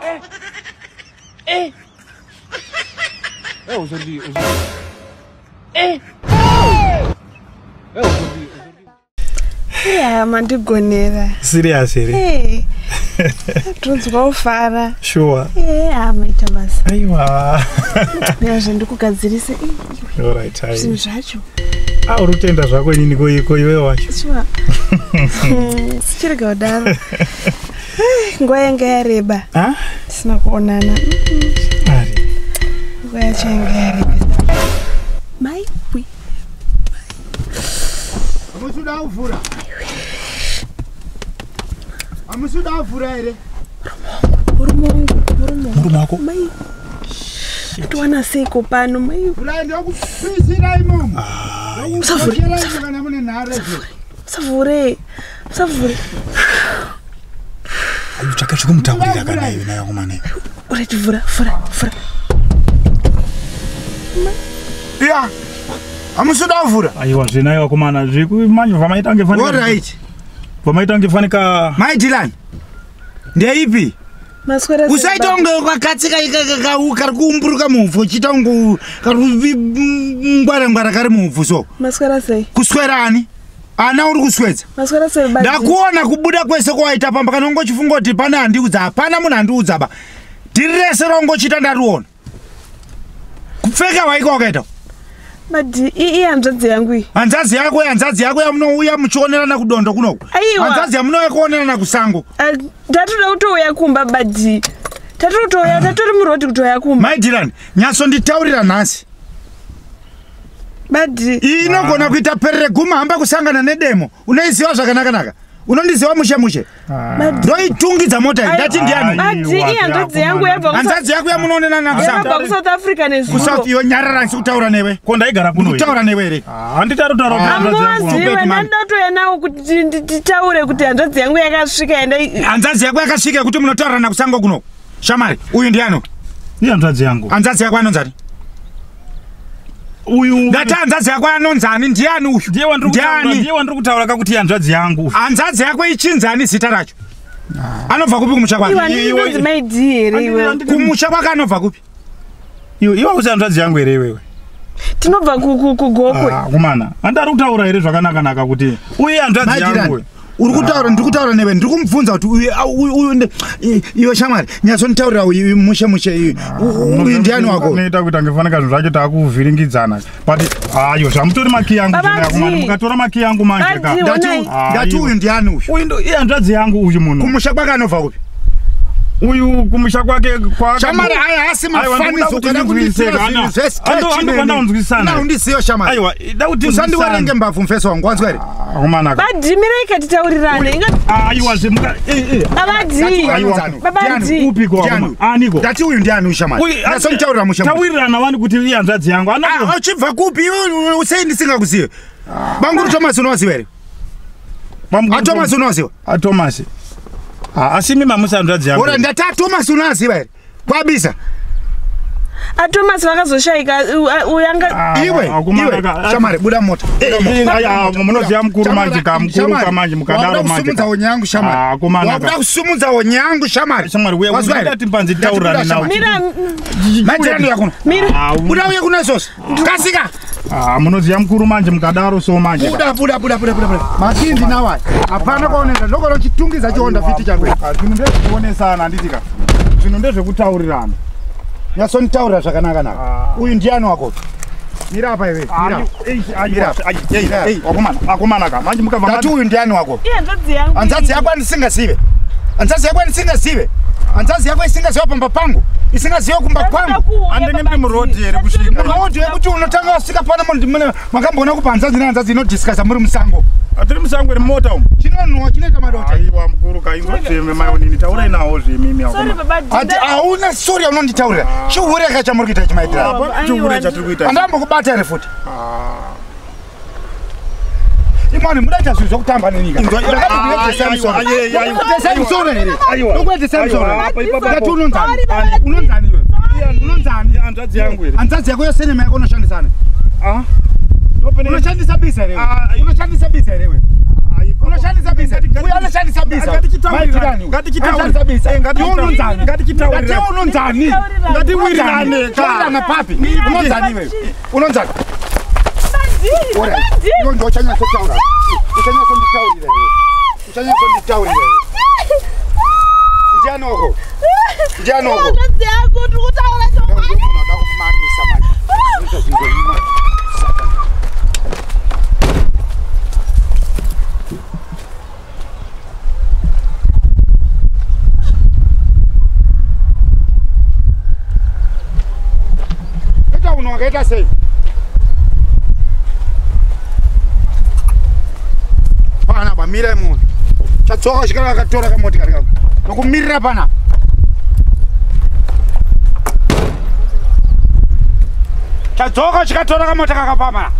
Eh. Eh, aujourd'hui, aujourd'hui. Eh. Eh, aujourd'hui, aujourd'hui. Yeah, mandigonera. Serious here. Hey. Tonzwa kufara. Sure. Yeah, maita basa. Aiwa. Ndazve ndikugadzirise. All right. Ai. Zvinhu zvacho. Ah, uri kutenda zvako inini ko iwe wacho. Sure. Sichirega kudaro. Nguva yanga yareba. Ah? Tisina kuonana. Ari. Nguva yacho yanga yareba. Maiwi. Hamusuda kuvhura. Hamusuda kuvhura here? Murume wangu, murume wangu. Murume wako? Mai. Towana seiko pano mai. Vhurai ndokupisira imomo. Usavhure, Ndokupisira kana mune nhare. Usavhure. Usavhure. Ayi tsvaka zvekumutaurira kana iwe naye akomana. Alright, vhura, vhura, vhura. Ya. Hamusuda kuvhura. Aiwa zvenayo akomana zvekumanje vamaita kunge fanika. All right. Vamaita kunge fanika. Mai Dylan. Ndeipi? Maswera sei Usaita baba? kunge wakatsika kari kuumburuka muhupfu uchiita kunge kari ngwara-ngwara kari muhupfu so. Maswera sei? Kuswera ani? Ana uri kuswedza. Maswera sei baba? Ndakuona kubuda kwese kwawaita pamba kana ungochifunga kuti pane andiudza hapana munhu andiudza ba. Dhiri rese raungochiita ndariona. Kupfeka waika wakaita. Madi, iyi hanzvadzi yangu iyi. Hanzvadzi yako hanzvadzi yako yamunouya muchionerana kudondo kunoku. Aiwa. Hanzvadzi yamunouya kuonerana kusango. Tatoda kutouya kumba badi. Tatotouya, tatori murodhi kutouya kumba. Mai Dylan, nyatsonditaurira nhasi. Badi. Iyi inogona kuita perere guma hamba kusangana nedemo. Unoiziva zvakanaka-naka. Unondiziva mushe mushe. Badi. Ndoitungidza mota iyi. Ndati ndiani? Badi, iyi hanzvadzi yangu yabva ku Hanzvadzi yako yamunoonenana kusango. yabva kuSouth Africa nezuro. KuSouth iyo nyarara ndisi kutaura newe. Ko ndaigara kuno. Ndikutaura newe here? Handitari kutaura kuti hanzvadzi yangu. Amuwaziwe Stupid man. ndandatoya nawo kuti nditaure kuti hanzvadzi yangu yakasvika yenda. Hanzvadzi yako yakasvika yekuti munotaurirana kusango kuno. Shamari, uyu ndiani? Iyi hanzvadzi yangu. Hanzvadzi yako anonzani? Uyu Ndati hanzvadzi yako anonzani? Ndiani uyu? ndiye wandiri kutaura, Ndiani? ndiye wandiri kutaura kakuti hanzvadzi yangu. Hanzvadzi yako ichinzani zita racho? Anobva kupi kumusha kwake? Iwe handinonzi Mai D here iwe? Kumusha kwake anobva kupi? Iwe iwe usi hanzvadzi yangu here iwewe? Tinobva kuGokwe. Ah, kumana. Handari kutaura here zvakanaka-naka kuti uye hanzvadzi yangu. Uri kutaura, ndiri kutaura newe, ndiri kumubvunza kuti uyu iwe shamwari, nyatsonditaurira uyu mushe mushe uyu ndiani wako? Unoita kuita ngefanika zvinhu zvacho taakuvhiringidzana. But ayo zvamutori makiyi yangu Baba zvino akomana, D. mukatora makiyi yangu manje ka. Baba D. Ndati Onai. ndati uyu ndiani uyu? Uyu ndo iye hanzvadzi yangu uyu munhu. Kumusha kwake anobva kupi? Uyu kumusha kwake kwa Shamwari aya asi Aiwa, ndinoda mafanizo kuti kana ndinzwisise, kunditira kana. zvinhu zvese. Ando unzwisisana. Undiziyo shamwari. Aiwa, da kuti Usandiwerenge mbavhu mfeso wangu, wanzwa here? Akomana. Badi, mirai katitaurirane. Inga Aiwa zvemuka eh. Baba D. Aiwa. Baba D. Upi ko Ndiani? akoma? Aniko. Ndati uyu ndiani uyu shamwari? Uyu Nyatsonditaurira mushe mushe. Tawirirana wani kuti iye hanzvadzi yangu. Ano Ah, uchibva kupi iwe sei ndisingakuzive? Banguru Thomas unowaziva here? A Thomas unowaziva? A Thomas. Ah, asi mimi mamusi hanzvadzi yangu. Ora ndati a Thomas unowaziva here? Kwabisa. AThomas vakazoshaika uyu anga Ah, Iwe, akomana iwe, ka- shamwari buda mota. Eh, eh, ai, ah, munoziva mukuru manje ka mukuru ka manje mukadaro manje. Wakuda ka. kusumudza honye yangu shamwari. Ah, akomana Wakuda ka. kusumudza honye yangu shamwari. Shamwari uya Wazwa here? kuda timpanzi taurani Ndati nawo. buda mira Matirani yakuno. mira Ah, Buda uye kuno izvozvo. Kasika. Ah, munoziva mukuru manje mukadaro so manje. ka. Buda buda buda buda buda. Makindi nawo aya. Hapana kwaoneka. Ndokona uchitungiza chionda fiti chako. Ah, Zvinhu ndezvekuonesana handiti ka. Zvinhu ndezvekutaurirana. Nyatsonditaurira zvakanaka naka. Uyu ndiani wako? Mira apa iwe. Mira. Mira. Akomana, akomana ka. Manje mukabva Ndati uyu ndiani wako? iye hanzvadzi yangu. Hanzvadzi yako andisingazive. Hanzvadzi yako andisingazive. Hanzvadzi yako isingazive pamba pangu. Isingazive kumba kwangu. Andinge ndiri murodhi here kusvika. Murodhi yekuti unotanga wasvika pano makamboona kupa hanzvadzi nehanzvadzi inodhiskasa muri musango. Atiri musango iri mumota umu. Chinonhuwa chinoita madota. Aiwa mukuru ka inzwa zveme mayonini taurai nawo zvemimi Sorry akomana. baba D. Ati hauna sori yaunonditaurira. Chihure ka chamuri kuita chimaitira. Baba, Chihure aiwa, chatiri kuita. Andambokubata here futi? Imani mudaita zvinhu zvokutamba nenyika. Inzwa- Ndakatokuendesai Aiwa, musoro. aiwa, aiwa, aiwa. Ndakatokuendesai musoro here? Aiwa. Ndokuendesai musoro. Aiwa, apa, ipapo. Ndati unonzani? Sorry, baba D. Unonzani iwe? Unonzani? Hanzvadzi yangu here. Hanzvadzi yako yose nema yako unoshandisana. Ah. Unoshandisa bhiza here? Ah, Unoshandisa bhiza here iwe? Unoshandisa bhiza. Uyo anoshandisa bhiza. Ngatichitaurirane. Ngatichitaurirane. Bhiza. Ngatichitaurirane. Ngatichitaurirane. Unonzani? Ngatiwirirane. Taurirana papi? Unonzani iwewe? Unonzani? Badii. Alright. Iwe ndo uchanyatsotaura. Uchanyatsonditaurira iwe. Uchanyatsonditaurira iwe. Ndiani wako? Ndiani wako? Hanzvadzi yako tiri kutaura chokwadi. Ndiye munhu ada kumamisa manje. Unoita zvinhu Satan. Ita unhu wakaita sei? Pana ba mira munhu. Chatsoka chikara akatora kamotikari kako. Nokumirira pana. Chadzoka chikatora kamota kakapamana.